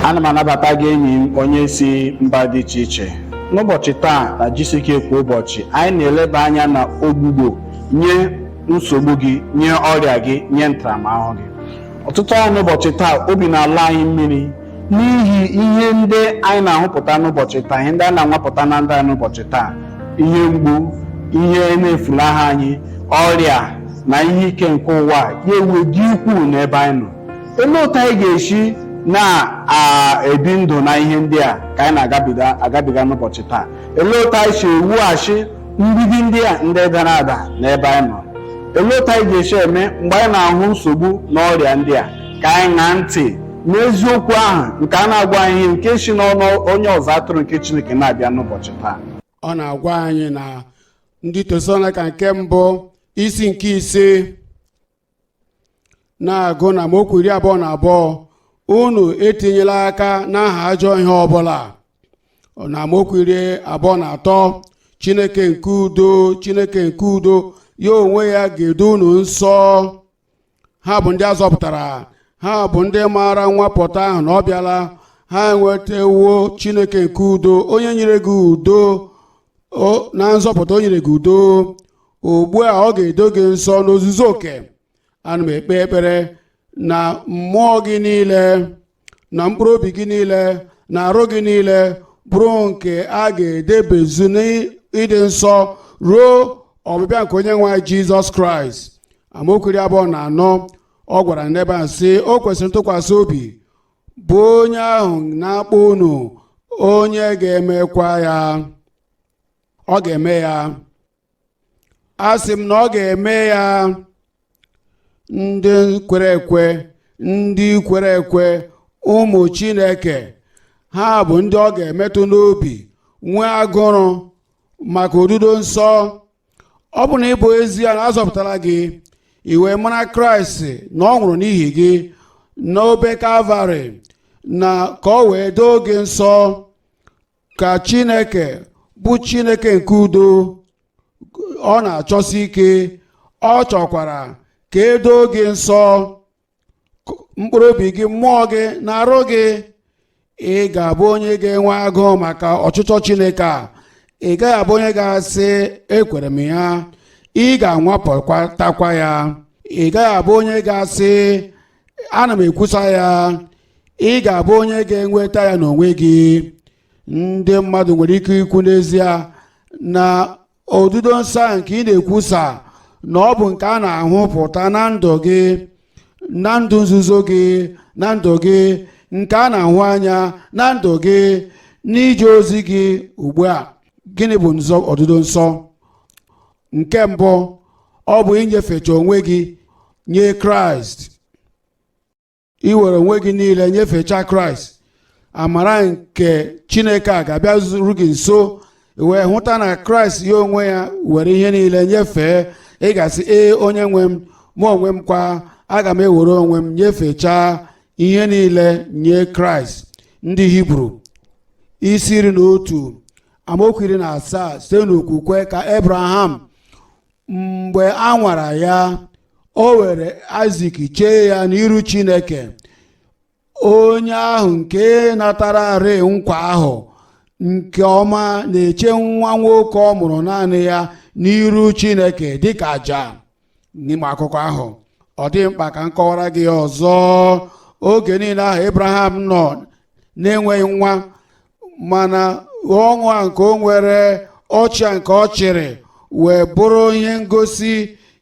Ana m anabata gị, enyi m onye si mba dị iche iche. N'ụbọchị taa na GCK Kwa Ụbọchị, anyị na-eleba anya na ogbugbo nye nsogbu gị, nye ọrịa gị, nye ntaramahụhụ gị. Ọtụtụ anyị n'ụbọchị taa, obi na-ala anyị mmiri n'ihi ihe ndị anyị na-ahụpụta n'ụbọchị taa, ihe ndị a na-anwapụta na ndụ anyị n'ụbọchị taa: ihe mgbu, ihe na-efulaha anyị, ọrịa na ihe ike nke ụwa ya ewe dị ukwuu n'ebe anyị nọ. Olee otu anyị ga-esi na-ebi ndụ na ihe ndị a ka anyị na-agabiga agabiga n'ụbọchị taa? Olee otu anyị si ewughachi mgbidi ndị a ndị dara ada n'ebe anyị nọ? Olee otu anyị ga-esi eme mgbe anyị na-ahụ nsogbu na ọrịa ndị a, ka anyị ṅaa ntị n'eziokwu ahụ nke a na-agwa anyị, nke si n'ọnụ onye ọzụzụ atụrụ nke Chineke na-abịa n'ụbọchị taa? Ọ na-agwa anyị na Ndị Tesalonaịka nke mbụ, isi nke 5, na-agụ na amaokwu 22: "Unu etinyela aka n'aha ajọ ihe ọbụla." Na amaokwu 23: "Chineke nke udo, Chineke nke udo ya onwe ya ga-edo unu nsọ." Ha bụ ndị azọpụtara, ha bụ ndị maara nwapụta ahụ na ọ bịala. Ha enwetawo Chineke nke udo, onye nyere gị udo na nzọpụta. O nyere gị udo, ugbu a ọ ga-edo gị nsọ n'ozuzu oke. Ana m ekpe ekpere na mmụọ gị niile na mkpụrụ obi gị niile na arụ gị niile bụrụ nke a ga-edebezu n'ịdị nsọ ruo ọbịbịa nke Onye nwe anyị Jizọs Kraịst. Amaokwu 24, ọ gwara n'ebe a sị, "O kwesịrị ntụkwasị obi, bụ onye ahụ na-akpọ unu, onye ga-emekwa ya." Ọ ga-eme ya. A sị m na ọ ga-eme ya. Ndị kwere ekwe, ndị kwere ekwe, ụmụ Chineke, ha bụ ndị ọ ga-emetụ n'obi, nwee agụrụ maka odudo nsọ. Ọ bụ na ịbụ ezie na azọpụtara gị, i wee mara Kraịst, na ọ nwụrụ n'ihi gị n'obe Kalvarị na ka ọ wee doo gị nsọ, ka Chineke bụ Chineke nke udo ọ na-achọsi ike, ọ chọkwara ka edoo gị nsọ, mkpụrụ obi gị, mmụọ gị na arụ gị. Ị ga-abụ onye ga-enwe agụụ maka ọchịchọ Chineke a. Ị gaghị abụ onye ga-asị, "Ekwere m ya." Ị ga-anwapụtakwa ya. Ị gaghị abụ onye ga-asị, "Ana m ekwusa ya." Ị ga-abụ onye ga-enweta ya n'onwe gị. Ndị mmadụ nwere ike ikwu n'ezie na odudo nsọ nke ị na-ekwusa, na ọ bụ nke a na-ahụpụta na ndụ gị, na ndụ nzuzo gị, na ndụ gị nke a na-ahụ anya, na ndụ gị n'ije ozi gị ugbu a. Gịnị bụ nzọ ọdụdọ nsọ? Nke mbụ, ọ bụ inyefecha onwe gị nye Kraịst, iwere onwe gị niile nyefecha Kraịst. Amara nke Chineke a ga-abịa zuru gị nso, wee hụta na Kraịst ya onwe ya were ihe niile nyefee. Ị ga-asị, "Ee, onye nwe m, mụ onwe m kwa, aga m ewere onwe m nyefechaa ihe niile nye Kraịst." Ndị Hibru isi 11, amaokwu 17: "Site n'okwukwe ka Abraham, mgbe a nwara ya, o were Isak chee ya n'iru Chineke. Onye ahụ nke natara arị nkwa ahụ nke ọma na-eche nwa nwoke ọ mụrụ naanị ya n'iru Chineke dịka àjà." N'ime akụkọ ahụ, ọ dị mkpa ka m kọwara gị ọzọ. Oge niile ahụ Abraham nọ na-enweghị nwa, mana ọṅụ a nke o nwere, ọchị a nke ọ chịrị, wee bụrụ ihe ngosi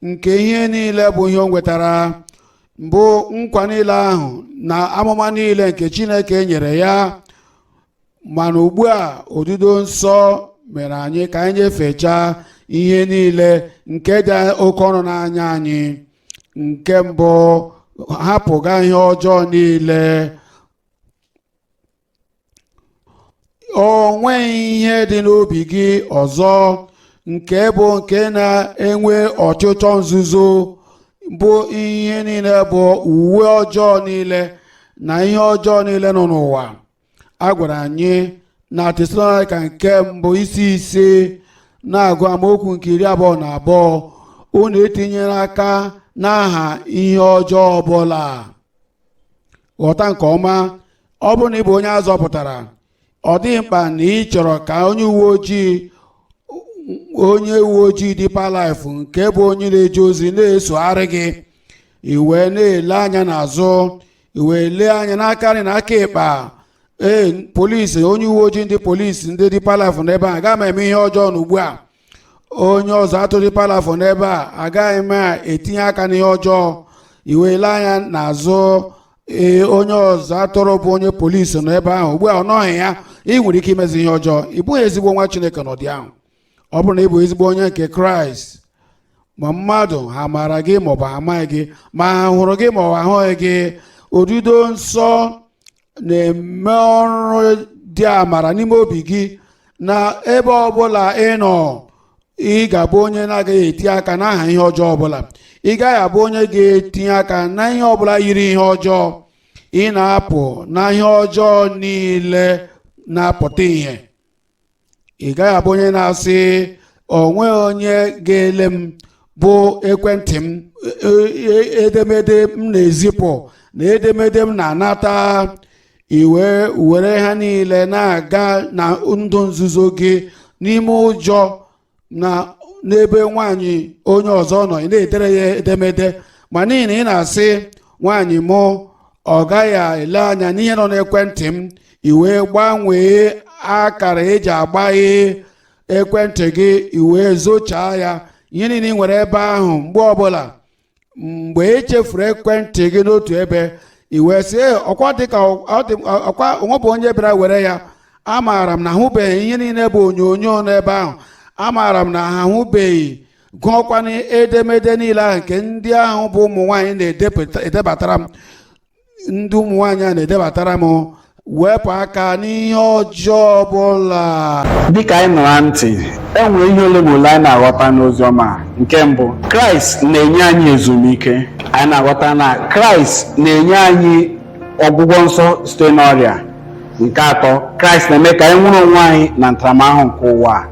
nke ihe niile bụ ihe o nwetara, mbụ nkwa niile ahụ na amụma niile nke Chineke nyere ya. Mana ugbu a, odudo nsọ mere anyị ka anyị nyefechaa ihe niile nke dị oke ọnụ n'anya anyị. Nke mbụ, hapụga ihe ọjọọ niile. O nweghị ihe dị n'obi gị ọzọ nke bụ nke na-enwe ọchịchọ nzuzo, bụ ihe niile bụ uwe ọjọọ niile na ihe ọjọọ niile nọ n'ụwa. A gwara anyị na Tesalonaịka nke mbụ, isi 5, na-agụ amaokwu nke 22: "Unu etinyela aka n'aha ihe ọjọọ ọbụla." Ghọta nke ọma, Ọ bụrụ na ị bụ onye a zọpụtara, ọ dịghị mkpa na ị chọrọ ka onye uwe ojii Deeper Life nke bụ onye na-eje ozi na-esogharị gị, i wee na-ele anya n'azụ, i wee lee anya n'aka nri na aka ịkpa. Ee, polisi, onye uwe ojii, ndị polisi, ndị Deeper Life n'ebe a, agaghị m eme ihe ọjọọ n'ugbu a. Onye ọzọ atụ Deeper Life n'ebe a, agaghị m etinye aka n'ihe ọjọọ. I wee lee anya n'azụ. Ee, onye ọzọ atụrụ bụ onye polisi nọ ebe ahụ, ugbu a ọ nọghị ya, ị nwere ike imezi ihe ọjọọ. Ị bụghị ezigbo nwa Chineke n'ụdị ahụ. Ọ bụrụ na ị bụ ezigbo onye nke Kraịst, ma mmadụ ha maara gị maọbụ ha amaghị gị, ma ha hụrụ gị maọbụ ahụghị gị, odudo nsọ na-eme ọrụ dị amara n'ime obi gị na ebe ọbụla ị nọ, ị ga-abụ onye na-agaghị eti aka n'aha ihe ọjọọ ọbụla. Ị gaghị abụ onye ga-etinye aka na ihe ọbụla yiri ihe ọjọọ. Ị na-apụ na ihe ọjọọ niile na-apụta ìhè. Ị gaghị abụ onye na-asị, "Onwe onye ga-ele m bụ ekwentị m, edemede m na-ezipụ na edemede m na-anata," i wee were ha niile na-aga na ndụ nzuzo gị n'ime ụjọ na n'ebe nwaanyị onye ọzọ nọ, ị na-edere ya edemede, ma n'ihi na ị na-asị, "Nwaanyị mụ ọ gaghị ele anya n'ihe nọ n'ekwentị m," i wee gbanwee akara eji agbaghe ekwentị gị, i wee zochaa ya, ihe niile ị nwere ebe ahụ. Mgbe ọbụla mgbe e chefuru ekwentị gị n'otu ebe, i wee sị, "Ee, ọkwa dịka ọ dị ọkwa onwe bụ onye bịara were ya. Amaara m na ahụbeghị ihe niile bụ onyonyo n'ebe ahụ. Amaara m na ha ahụbeghị, gụọkwana edemede niile ahụ nke ndị ahụ bụ ụmụ nwaanyị na-edebatara m, ndị ụmụ nwaanyị a na-edebatara m." Wepụ aka n'ihe ọjọọ ọbụla. Dịka anyị nụrụ ntị, e nwere ihe ole ma ole anyị na-aghọta n'ozi ọma a. Nke mbụ, Kraịst na-enye anyị ezumike. Anyị na-aghọta na Kraịst na-enye anyị ọgwụgwọ nsọ site n'ọrịa. Nke atọ, Kraịst na-eme ka anyị nwere onwe anyị na ntaramahụhụ nke ụwa a.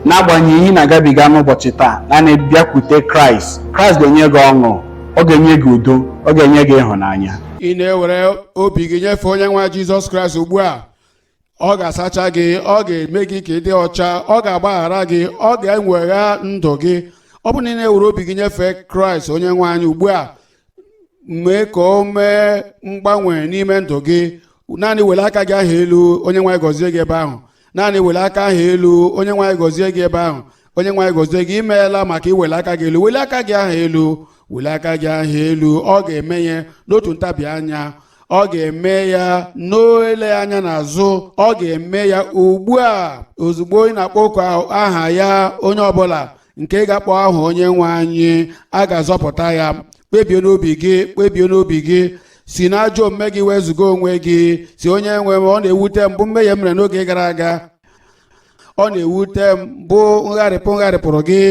N'agbanyeghị ihe ị na-agabiga n'ụbọchị taa, naanị bịakwute Kraịst. Kraịst ga-enye gị ọṅụ, ọ ga-enye gị udo, ọ ga-enye gị ịhụnanya. Ị na-ewere obi gị nyefee onye nwe Jizọs Kraịst ugbu a, ọ ga-asacha gị, ọ ga-eme gị ka ị dị ọcha, ọ ga-agbaghara gị, ọ ga-enwegha ndụ gị. Ọ bụrụ na ị na-ewere obi gị nyefee Kraịst onye nwe anyị ugbu a, mee ka o mee mgbanwe n'ime ndụ gị. Naanị were aka gị ahụ elu, onye nwe anyị gọzie gị ebe ahụ. Naanị were aka ahụ elu, onye nwe anyị gọzie gị ebe ahụ. Onye nwe anyị gọzie gị. Imeela maka iwere aka gị elu. Were aka gị ahụ elu, were aka gị ahụ elu. Ọ ga-eme ya n'otu ntabi anya. Ọ ga-eme ya n'ele anya n'azụ. Ọ ga-eme ya ugbu a, ozugbo ị na-akpọ oku aha ya. Onye ọbụla nke ga-akpọ aha onye nwe anyị, a ga-azọpụta ya. Kpebie n'obi gị, kpebie n'obi gị, si n'ajọ omume gị wezụga onwe gị. Si, "Onye nwe m, ọ na-ewute m bụ mmehie m mere n'oge gara aga. Ọ na-ewute m bụ ngharịpụ ngharịpụrụ gị.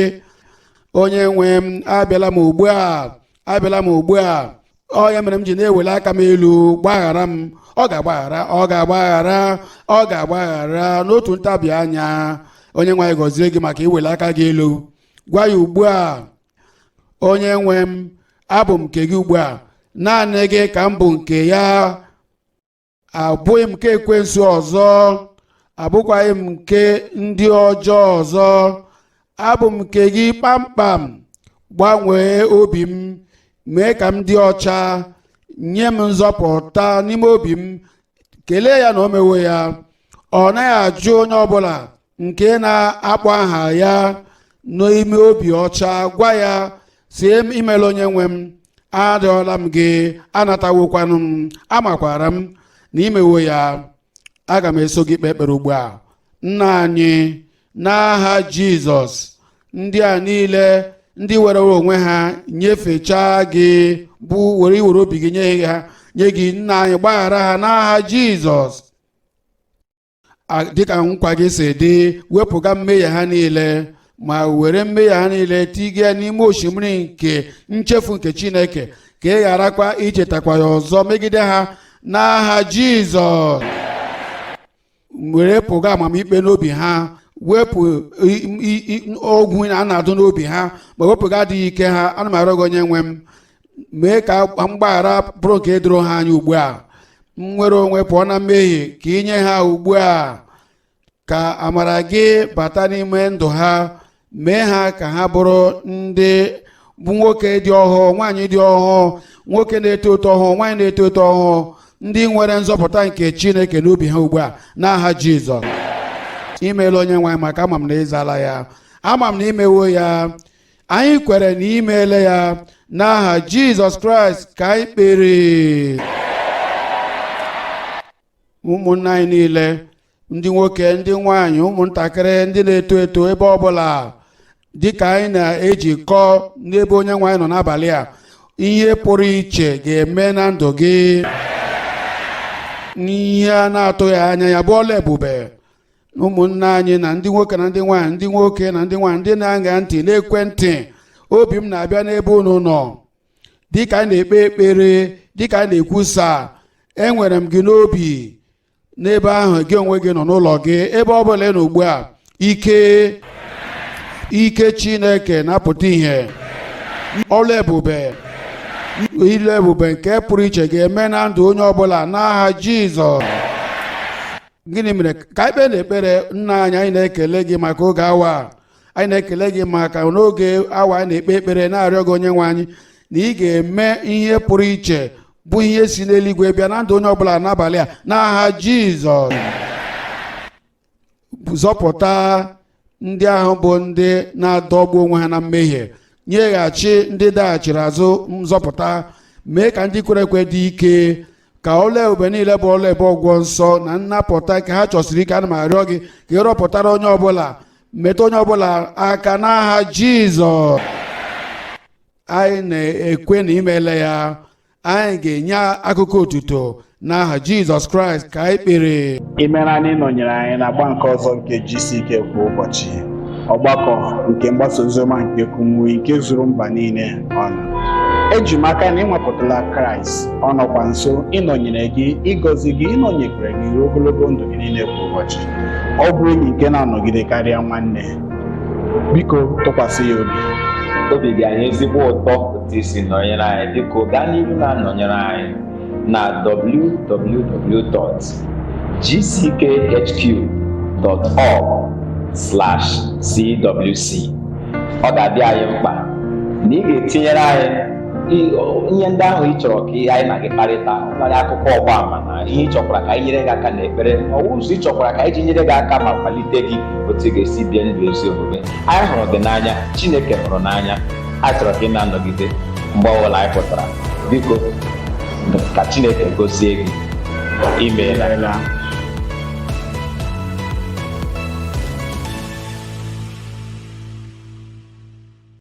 Onye nwe m, abịala m ugbu a, abịala m ugbu a. Ọ ya mere m ji na-eweli aka m elu. Gbaghara m." Ọ ga-agbaghara, ọ ga-agbaghara, ọ ga-agbaghara n'otu ntabi anya. Onye nwe anyị gọzie gị maka iweli aka gị elu. Gwa ya ugbu a, "Onye nwe m, abụ m nke gị ugbu a. Naanị gị ka m bụ nke ya. Abụghị m nke ekwensu ọzọ, abụkwaghị m nke ndị ọjọọ ọzọ. Abụ m nke gị kpamkpam. Gbanwee obi m, mee ka m dị ọcha, nye m nzọpụta n'ime obi m." Kelee ya na o mewo ya. Ọ naghị ajụ onye ọbụla nke na-akpọ aha ya n'ime obi ọcha. Gwa ya si, "Imela, onye nwe m. Arịọla m gị, anatawokwanụ m. Amakwara m na imewo ya." Aga m eso gị kpee ekpere ugbu a. Nna anyị, n'aha Jizọs, ndị a niile ndị were onwe ha nyefechaa gị bụ were iwere obi gị nye ha, nye gị, nna anyị, gbaghara ha n'aha Jizọs. Dịka nkwa gị si dị, wepụga mmehie ha niile ma were mmehie ha niile tiga n'ime osimiri nke nchefu nke Chineke, ka ị gharakwa ichetakwa ya ọzọ megide ha n'aha Jizọs. Were pụga amamikpe n'obi ha, wepụ ogwu a na-adụ n'obi ha, ma wepụga adịghị ike ha. Ana m arịọ gị, onye nwe m, mee ka mgbaghara bụrụ nke doro ha anya ugbu a. Nnwere onwe pụọ na mmehie ka inye ha ugbu a, ka amara gị bata n'ime ndụ ha, mee ha ka ha bụrụ ndị bụ nwoke dị ọhụụ, nwaanyị dị ọhụụ, nwoke na-eto eto ọhụụ, nwaanyị na-eto eto ọhụụ, ndị nwere nzọpụta nke Chineke n'obi ha ugbu a, n'aha Jizọs. Imeela, Onye nwe anyị, maka ama m na ịzala ya, ama m na imewo ya. Anyị kwere na imeela ya. N'aha Jizọs Kraịst ka anyị kpere. Ụmụnne anyị niile, ndị nwoke, ndị nwanyị, ụmụntakịrị, ndị na-eto eto, ebe ọbụla dịka anyị na-ejikọ n'ebe Onye nwe anyị nọ n'abalị a, ihe pụrụ iche ga-eme na ndụ gị, n'ihe a na-atụghị anya ya bụ ọla ebube. Ụmụnne anyị na ndị nwoke na ndị nwanyị, ndị nwoke na ndị nwanyị, ndị na-aṅa ntị n'ekwentị, obi m na-abịa n'ebe unu nọ dịka anyị na-ekpe ekpere, dịka anyị na-ekwusa. Enwere m gị n'obi n'ebe ahụ gị onwe gị nọ n'ụlọ gị, ebe ọ bụla ị nọ ugbu a. Ike, ike Chineke na-apụta ìhè, ọlụ ebube, ilu ebube nke pụrụ iche ga-eme na ndụ onye ọbụla n'aha Jizọs. Gịnị mere ka anyị kpee n'ekpere? Nna anyị, anyị na-ekele gị maka oge awa a. Anyị na-ekele gị maka n'oge awa anyị na-ekpe ekpere, na-arịọ gị, Onye nwe anyị, na ị ga-eme ihe pụrụ iche bụ ihe si n'eluigwe bịa na ndụ onye ọbụla n'abalị a, n'aha Jizọs. Zọpụta ndị ahụ bụ ndị na-adọgbu onwe ha na mmehie, nyeghachi ndị daghachiri azụ nzọpụta, mee ka ndị kwere ekwe dị ike, ka ọla ebube niile bụ ọla ebe ọgwọ nsọ na nnapụta ka ha chọsiri ike. Ana m arịọ gị ka ị rọpụtara onye ọbụla, metụ onye ọbụla aka n'aha Jizọs. Anyị na-ekwe na imele ya. Anyị ga-enye akụkọ otuto n'aha Jizọs Kraịst ka anyị kpere. Imere anyị nọnyere anyị na-agba nke ọzọ nke GCK kwa ụbọchị, ọgbakọ nke mgbasa oziọma nke Kumuyi nke zuru mba niile ọnụ. Eji m aka na ịnwapụtala Kraịst. Ọ nọkwa nso ịnọnyere gị, ịgọzi gị, ịnọnyekwere gị ruo ogologo ndụ gị niile kwa ụbọchị. Ọ bụ enyi nke na-anọgide karịa nwanne. Biko tụkwasị ya obi. Obi dị anyị ezigbo ụtọ otu isi nọnyere anyị. Biko gaa n'ihu na-anọnyere anyị na www.gckhq.org/cwc. Ọ ga-adị anyị mkpa na ị ga-etinyere anyị ihe ndị ahụ ị chọrọ ka ihe anyị na gị kparịta nwere akụkọ ọgba ama na ihe ị chọkwara ka anyị nyere gị aka n'ekpere, ma ọ bụ ụzọ ị chọkwara ka anyị ji nyere gị aka ma kwalite gị otu ị ga-esi bie ndụ ezi omume. Anyị hụrụ gị n'anya, Chineke hụrụ n'anya. A chọrọ ka ị na-anọgide mgbe ọbụla anyị pụtara. Biko, ka Chineke gozie gị. Imeela. Imeela.